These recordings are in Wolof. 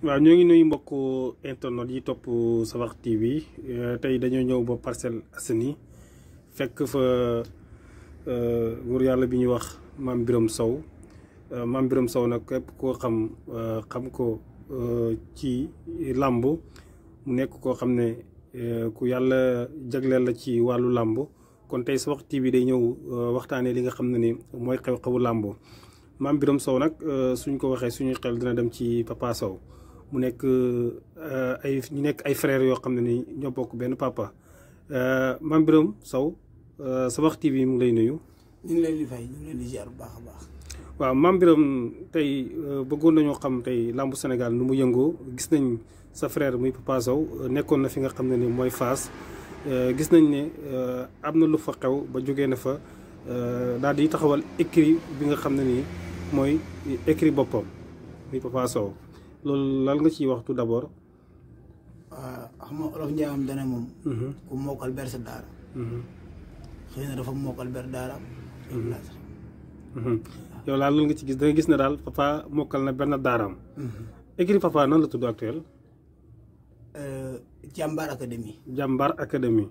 waaw ñoo ngi nuyu mbokk internet yi topp Savakh TV tey dañoo ñëw ba Parcelles Assainies fekk fa góor yàlla bi ñuy wax Mame Birame Sow Mame Birame Sow nag képp koo xam ko ci làmb mu nekk koo xam ne ku yàlla jagleel la ci wàllu làmb kon tey Savakh TV day ñëw waxtaanee li nga xam ne ni mooy xew-xewu làmb Mame Birame Sow nag suñ ko waxee suñuy xel dina dem ci Papa Sow mu nekk ñu nekk ay frères yoo xam ne ni ñoo bokk benn papa Mame Birame Sow Savakh TV mu ngi lay nuyu. ñu ngi leen di fay ñu ngi leen di ziar bu baax a baax. waaw Mame Birame tey bëggoon nañoo xam tey làmbu Sénégal nu mu yëngoo gis nañ sa frère muy Papa Sow nekkoon na fi nga xam ne ni mooy Fass gis nañ ne am na lu fa xew ba jógee na fa daal di taxawal écrit bi nga xam ne nii mooy écrit boppam muy Papa Sow. loolu lan nga ciy wax tout d'abord. waaw xam nga olof Ndiaye am dana moom. ku mokkal ber sa daara. xëy na dafa mokkal ber daaraam. yow daal loolu nga ci gis da nga gis ne daal papa mokkal na benn daaraam. écrit papa nan la tudd actuel. Jàmbaar Académie. Jàmbaar Académie.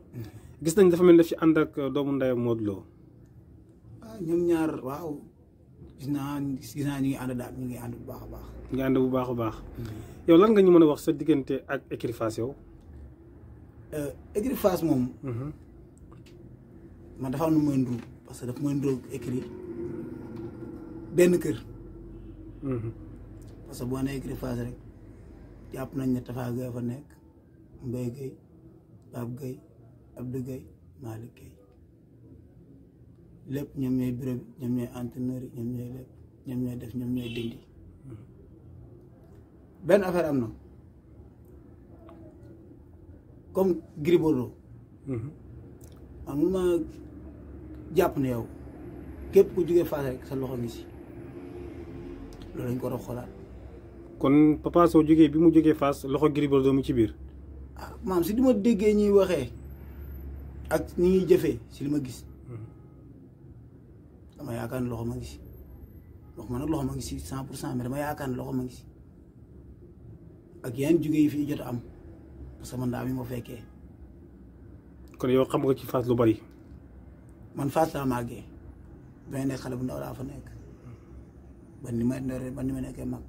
gis nañ dafa mel ne daf ci ànd ak doomu ndeyam Modou Lo. waaw ñoom ñaar waaw gis naa ñu ngi ànd daal ñu ngi ànd bu baax a baax. ñu ngi ànd bu baax a baax. yow lan nga ñu mën a wax sa diggante ak écurie Fass yow. écurie Fass moom. man dafa am nu muy ndu parce que dafa muy ndu écurie benn kër. parce que boo nee écurie Fass rek jàpp nañ ne Tafa Gueye fa nekk Mbaye Gueye Pape Gueye Abdou Gueye Malick Gueye lépp ñoom ñooy bureau bi ñoom ñooy entraîneur yi ñoom ñooy lépp ñoom ñooy def ñoom ñooy dindi. benn affaire am na comme Gris Bordeaux. man mun ma jàpp ne yow képp ku jógee Fass rek sa loxo ngi si loolu lañ ko war a xoolaat. kon Papa Sow jógee bi mu jógee Fass loxo Gris Bordeaux mu ci biir. ah maam si li ma déggee ñuy waxee ak ni ñuy jëfee si li ma gis dama yaakaar ne loxo ma ngi si waxuma nag loxo ma ngi si 100% mais dama yaakaar ne loxo ma ngi si. ak yeneen jóge yi fii jot a am parce que man daa mi ma fekkee. kon yow xam nga ci Fass lu bari. man Fass laa màggee ba nekk xale bu ndaw laa fa nekk ba ni ma nekkee mag.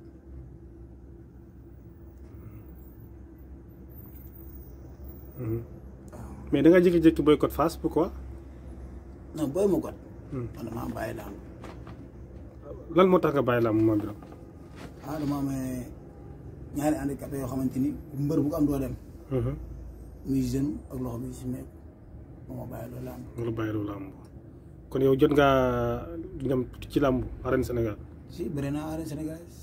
waaw mais da nga jékki-jékki boycott Fass pourquoi. non booy ma got. man damaa bàyyi làmb. lan moo tax nga bàyyi làmb Mame Birame. dama amee ñaari handicapé yoo xamante ni mbër bu ko am doo dem. muy jeune ak loxo bi si nekk moo ma bàyyi loolu làmb. nga la bàyyi loolu làmb kon yow jot ngaa ñam ci làmb arène Sénégal. si bëri naa arène sénégalaise.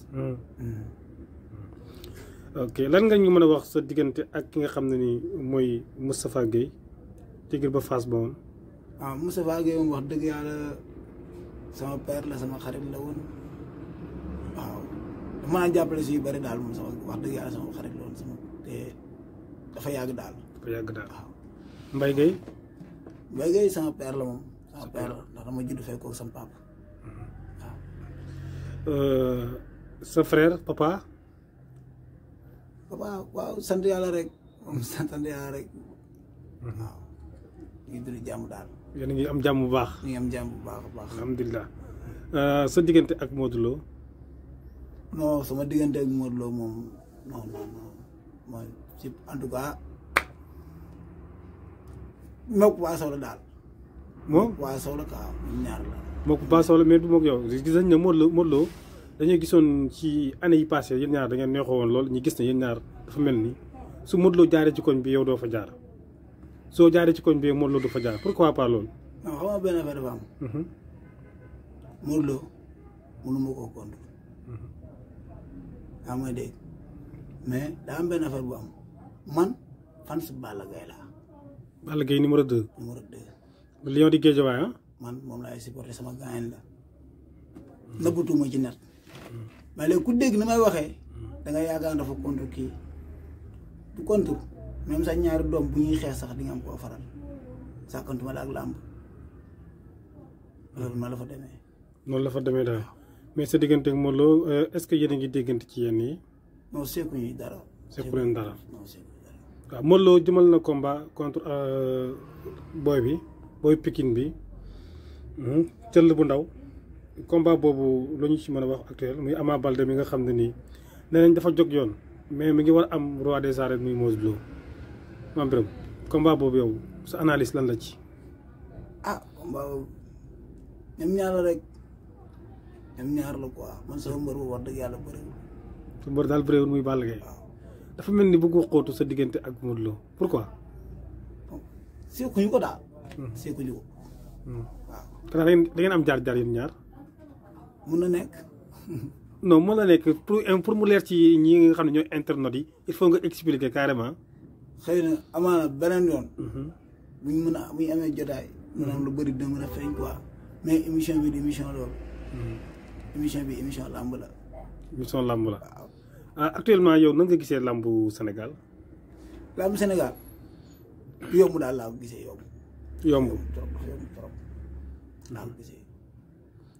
ok lan nga ñu mën a wax sa diggante ak ki nga xam ne ni mooy Moustapha Gueye Tigre ba Fass ba woon. waaw Moustapha Gueye moom wax dëgg yàlla sama père la sama xarit la woon waaw. dama naan jàppale si yu bëri daal moom sama wax dëgg yàlla sama xarit loolu sama te dafa yàgg daal. dafa yàgg daal waaw. Mbaye Gueye. Mbaye Gueye sama père la moom. sama père la ndax dama judd fekk ko sama papa waaw. sa frère papa. papa waaw sant yàlla rek moom sant yàlla rek. waaw ñu ngi dund jàmm daal. yéen a ngi am jàmm bu baax. ñu ngi am jàmm bu baax a baax. alhamdulilah sa diggante ak Modou Lo. non sama diggante ak Modou Lo moom non mooy ci en tout cas mook Papa Sow la daal. moom Papa Sow la quoi ñaar la. mook Papa Sow la mais du mook yow gis nañ ne Modou Lo dañoo gisoon ci année yi passé yéen ñaar da ngeen neexoo woon lool ñu gis ne yéen ñaar dafa mel ni su Modou Lo jaaree ci koñ bi yow doo fa jaar soo jaaree ci koñ bi Modou Lo du fa jaar pourquoi pas loolu. non xam nga benn affaire dafa am. Modou Lo mënu ma koo contre. yaa may dégg mais daa am benn affaire bu am man fan si Balla Gaye laa. Balla Gaye numéro 2. numéro 2. Lion di Guédiawaye ah. man moom laay supporté sama gaañ la. nëbbutuma ci net. mais léegi ku dégg ni may waxee. da nga yaakaar dafa contre kii du contre même sax ñaari doom bu ñuy xeex sax di nga am koo faral sàkkantuma la ak làmb loolu ma la fa demee. noonu la fa demee daal mais sa diggante ak Modou Lo est-ce que yéen a ngi déggante ci yenn yi. non seekuñu dara. sekku leen dara. non seekuñu dara. waaw Modou Lo jëmal na combat contre booy Pikine bi cëll bu ndaw combat boobu la ñu ci mën a wax actuel muy Ama Baldé mi nga xam ne nii nee nañ dafa jóg yoon mais mi ngi war am roi des arènes muy Modou Lo Mame Birame combat boobu yow sa analyse lan la ci. combat boobu ñoom ñaar la rek ñoom ñaar la quoi man sama mbër boobu wax dëgg yàlla bëriwul. sa mbër daal bëriwul muy Balla Gaye. dafa mel ni bëgg xóotu sa diggante ak Modou Lo pourquoi. seekuñu ko daal. seekuñu ko. waaw. da ngeen am jaar-jaar yéen ñaar. mun na nekk. non mën na nekk pour mu leer ci ñi nga xam ne ñooy internautes yi il faut nga expliquer carrément. xëy na amaana beneen yoon. bu ñu amee jotaay. mën a am lu bëri dina mën a feeñ quoi mais émission bi di émission loolu. émission bi émission làmb la. émission làmb la. waaw actuellement yow nan nga gisee làmbu Sénégal. làmbu Sénégal yomb daal laa ko gisee yomb. yomb trop yomb trop laa ko gisee.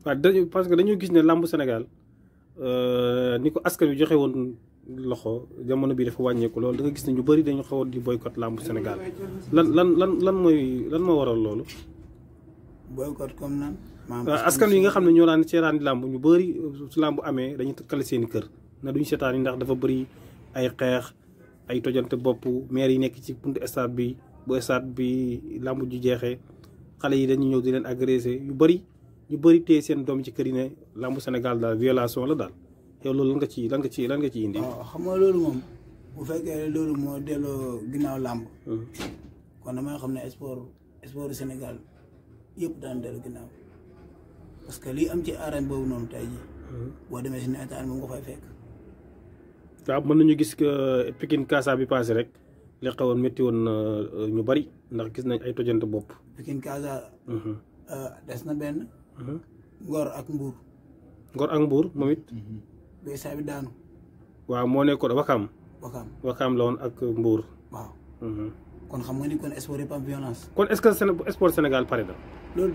waaw parce que dañoo gis ne làmbu Sénégal ni ko askan wi joxe woon loxo jamono bi dafa wàññeeku loolu da nga gis ne ñu bëri dañu xawoon di boycott làmbu Sénégal lan moo waral loolu. boycott comme nan. askan wi nga xam ne ñoo daan seetaan làmb ñu bëri su làmb amee dañuy tëkkale seen i kër na duñu seetaan yi ndax dafa bëri ay xeex ay tojante bopp maire yi nekk ci buntu stade bi bu stade bi làmb ju jeexee xale yi dañuy ñëw di leen agressé ñu bëri téye seen doom ci kër yi ne làmbu Sénégal daal violation la daal yow loolu lan nga ci indi. waaw xam nga loolu moom bu fekkee loolu moo delloo ginnaaw làmb. kon damay xam ne sport Sénégal yëpp daan dellu ginnaaw parce que lii am ci arène boobu noonu tey jii. boo demee si nawetaan moom nga fay fekk. waaw mën nañu gis que Pikine Casa bi passé rek li xewoon métti woon ñu bari ndax gis nañ ay tojante bopp. Pikine Casa. des na benn. Ngor ak Mbour. Ngor ak Mbour moom it. bee saa bi daanu. waaw moo nekkoon Wakaam la woon ak Mbour. waaw. kon xam nga ni kon sport yëpp am violence. kon est-ce que sport Sénégal pare na. loolu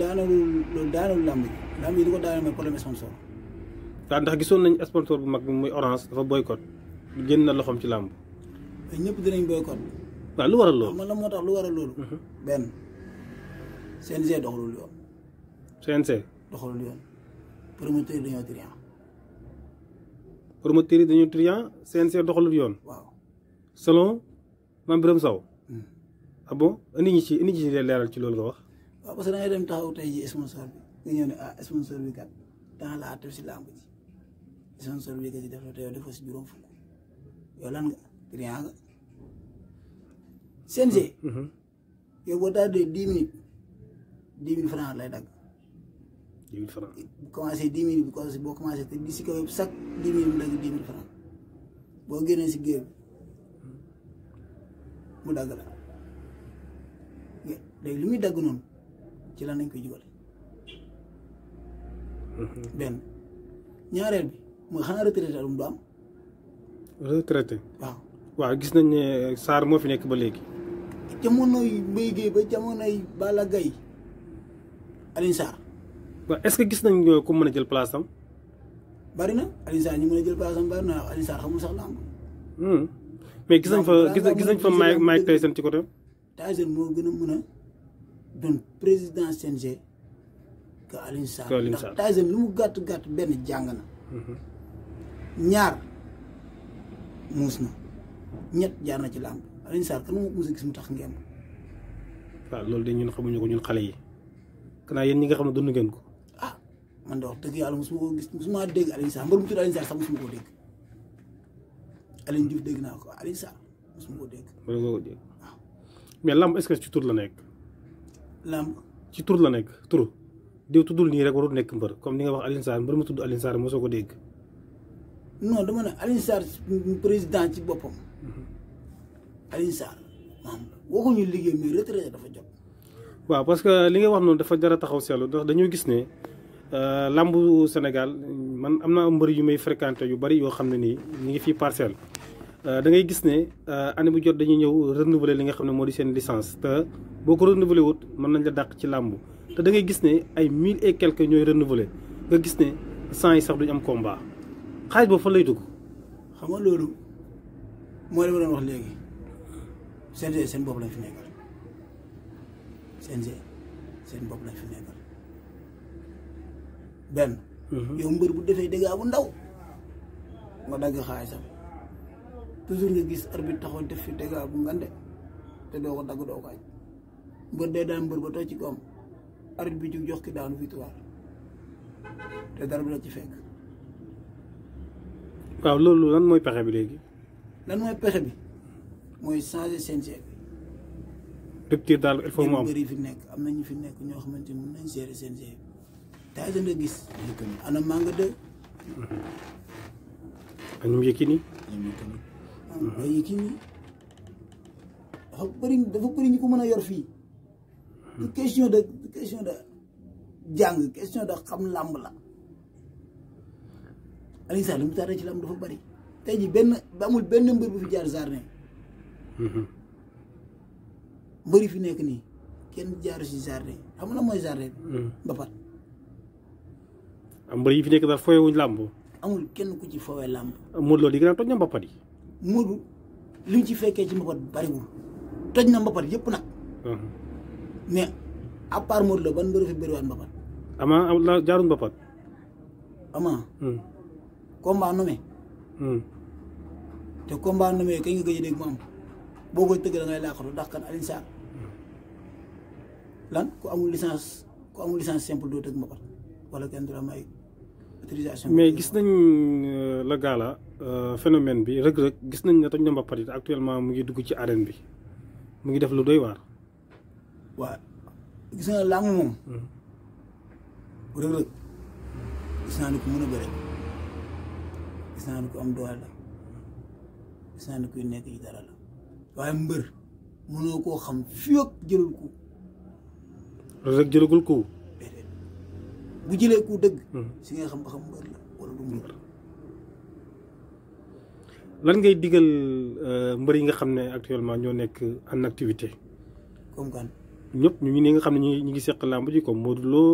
daanul làmb yi di ko daaneel mooy problème sponsor. waaw ndax gisoon nañ sponsor bu mag bi muy Orange dafa boycott génn na loxoom ci làmb. mais ñëpp dinañ boycott. waaw lu waral loolu. xam nga la moo tax lu waral loolu. benn CNG doxalul yoon. CNG. doxalul yoon promoteur dañoo trian. promoteur yi dañoo trian CNG doxalul yoon. waaw selon Mame Birame Sow. ah bon indi ñi ci leeral ci loolu nga wax. waaw parce que da ngay dem taxaw tey ji sponsor bi nga ñëw ne sponsor bi kat danga laa tef si làmb ji sponsor bi kat si def la te yow defoo si juróom fukk yow lan nga trian nga CNG. yow boo tardé 10 minutes francs lay dagg. 10 000 francs. commencé 10 minutes bi boo commencé te di si kaw yëpp chaque 10 minutes mu dagg 10 000 francs boo génnee si géew mu dagg la léegi li muy dagg noonu ci lan nañ koy jugale. benn ñaareel bi mooy xanaa retraité alum du am. retraité. waaw gis nañ ne Sarr moo fi nekk ba léegi. jamonoy Mbaye Guèye ba jamonoy Balla Gaye Alioune Sarr. waaw est-ce que gis nañ ko mën a jël place am. bari na Alioune Sarr ñu mën a jël place am bari na Alioune Sarr xamul sax làmb. mais gis nañ fa Mike Tyson ci côté. Tyson moo gën a mën a doon président CNG que Alioune Sarr. ndax Tyson lu mu gàtt benn jàng na. ñaar muus na ñett jaar na ci làmb Alioune Sarr kan moo mos a gis mu tax ngeen. waaw loolu de ñun xamuñu ko ñun xale yi kanaa yéen ñi nga xam ne dund ngeen ko. man de wax dëgg yàlla mosuma ko gis mosuma dégg Alioune Sarr mbër mu tudd Alioune Sarr sax mosuma ko dégg Alioune Diouf dégg naa ko Alioune Sarr mosuma ko dégg. waaw mais lamb est-ce que ci tur la nekk. lamb ci tur la nekk tur diw tuddul nii rek warul nekk mbër comme ni nga wax Alioune Sarr mbër mu tudd Alioune Sarr mosoo ko dégg. non dama ne Alioune Sarr président ci boppam. Alioune Sarr maanaam waxuñu liggéey mais retraité dafa jot. waaw parce que li nga wax noonu dafa jar a taxaw seetlu ndax dañoo gis ne lambu Sénégal man am na mbër yu may fréquenté yu bari yoo xam ne nii ñu ngi fii Parcelles da ngay gis ne année bu jot dañuy ñëw renouveler li nga xam ne moo di seen licence te boo ko renouveler wut mën nañ la dàq ci làmbu te da ngay gis ne ay 1000 et quelques ñooy renouveler nga gis ne 100 yi sax duñu am combat xaalis boobu fan lay dugg. xam nga loolu mooy li ma doon wax léegi CNG seen bopp lañ fi nekkal CNG seen bopp lañ fi nekkal benn yow mbër bu defee dégâts bu ndaw nga dagg xaalisam toujours nga gis arbitre taxaw def fi dégâts bu ngande te doo ko dagg doo ko aj mbër day daan mbër ba toj ci koom arbitre bi jug jox ki daanu victoire te dara bi la ci fekk. waaw loolu lan mooy pexe bi léegi. lan mooy pexe bi mooy changer CNG bi. rupture daal il faut mu am mbër yi fi nekk am na ñu fi nekk ñoo xamante ni mën nañ gérer CNG bi taay nga gis. ana Manga 2. ak ñoom Yékini. ay Yékini dafa bëri ñu ko mën a yor fii. question de jàng question de xam làmb la. Alioune Sarr li mu tardé ci làmb dafa bëri tey ji amul benn mbër bu fi jaar jardin. mbëri fi nekk nii kenn jaaru si jardin xam nga mooy jardin. mbapat. mbër yi fi nekk daal fooyewuñ làmb. amul kenn ku ci foowee làmb. Modou Lo di gën a toj na mbapat yi. Modou li mu ci fekkee ci mbapat bariwul toj na mbapat yëpp nag. mais à part Modou Lo ban mbër fi bëriwaat mbapat. Ama la jaarul mbapat. Ama. combat nommé. te combat nommé kañ nga gëj a dégg mu am boo koy tëgg da ngay laaxatu ndax kan Alioune Sarr lan ku amul licence simple doo tëgg mbapat wala kenn du la may autorisation. mais gis nañ la gaala phénomène bi Reug Reug gis nañ ne toj na mbapat yi actuellement mu ngi dugg ci arène bi mu ngi def lu doy waar. waaw gis nga làmb moom. Reug Reug gis naa ni ku mën a bëre gis naa ni ku am doole la gis naa ni kuy nekk ci dara la waaye mbër mënoo koo xam fii ak jëlul ko. Reug Reug jëlagul ko. déedéet bu jëlee ko dëgg. si nga xam ba xam mbër la wala du mbër. lan ngay digal mbër yi nga xam ne actuellement ñoo nekk en activité. comme kan. ñëpp ñu ngi ni nga xam ne ñu ngi seq làmb ji comme Modou Lo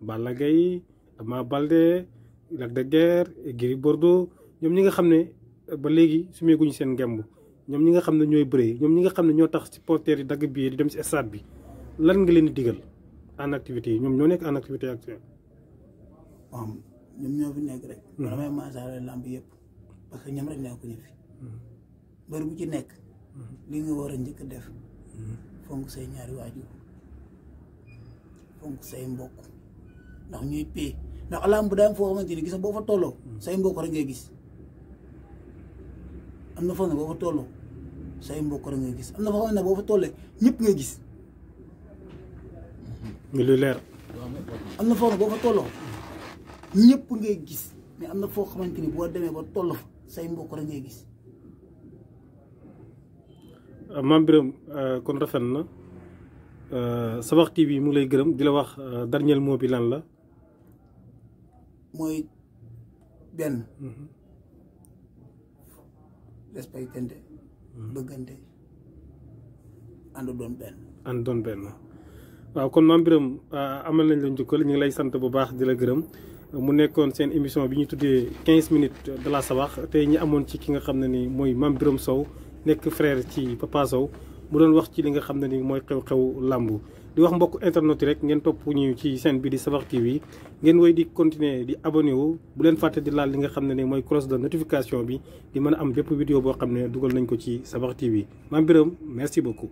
Balla Gaye Ama Baldé Lac de Guiers Gris Bordeaux ñoom ñi nga xam ne ba léegi sumeeguñu seen ngemb ñoom ñi nga xam ne ñooy bëree ñoom ñi nga xam ne ñoo tax supporters yi dagg bii di dem ci stade bi lan nga leen di digal en activité yi ñoom ñoo nekk en activité actuelle. waaw ñoom ñoo fi nekk rek. damay maasaale làmb yëpp parce que ñoom rek nekkuñu fi. mbër bu ci nekk. li nga war a njëkk a def. fonk say ñaari waajur fonk say mbokk ndax ñuy pay ndax làmb daa am foo xamante ni gis nga boo fa tolloo say mbokk rek ngay gis am na foo ne boo fa tolloo say mbokk rek ngay gis am na foo xam ne boo fa tollee ñëpp ngay gis. nga lu leer. am na foo ne boo fa tolloo ñëpp ngay gis mais am na foo xamante ni boo demee ba toll fa say mbokk rek ngay gis. Mame Birame kon rafet na Sabax TV mu ngi lay gërëm di la wax dernier mot bi lan la. mooy benn. respectante. bëggante ànd doon benn. ànd doon benn waaw kon Mame Birame amal nañ la njukkal ñu ngi lay sant bu baax di la gërëm mu nekkoon seen émission bi ñu tuddee 15 minutes de la Sabax tey ñi amoon ci ki nga xam ne ni mooy Mame Birame Sow nekk frère ci Papa Sow mu doon wax ci li nga xam ne ni mooy xew-xew làmb di wax mbokk internet yi rek ngeen topp ñu ci chaîne bi di Sabax TV ngeen woy di continuer di abonné wu bu leen fàtte di laal li nga xam ne ni mooy cloche de notification bi di mën a am bépp vidéo boo xam ne dugal nañ ko ci Sabax TV Mame Birame merci beaucoup.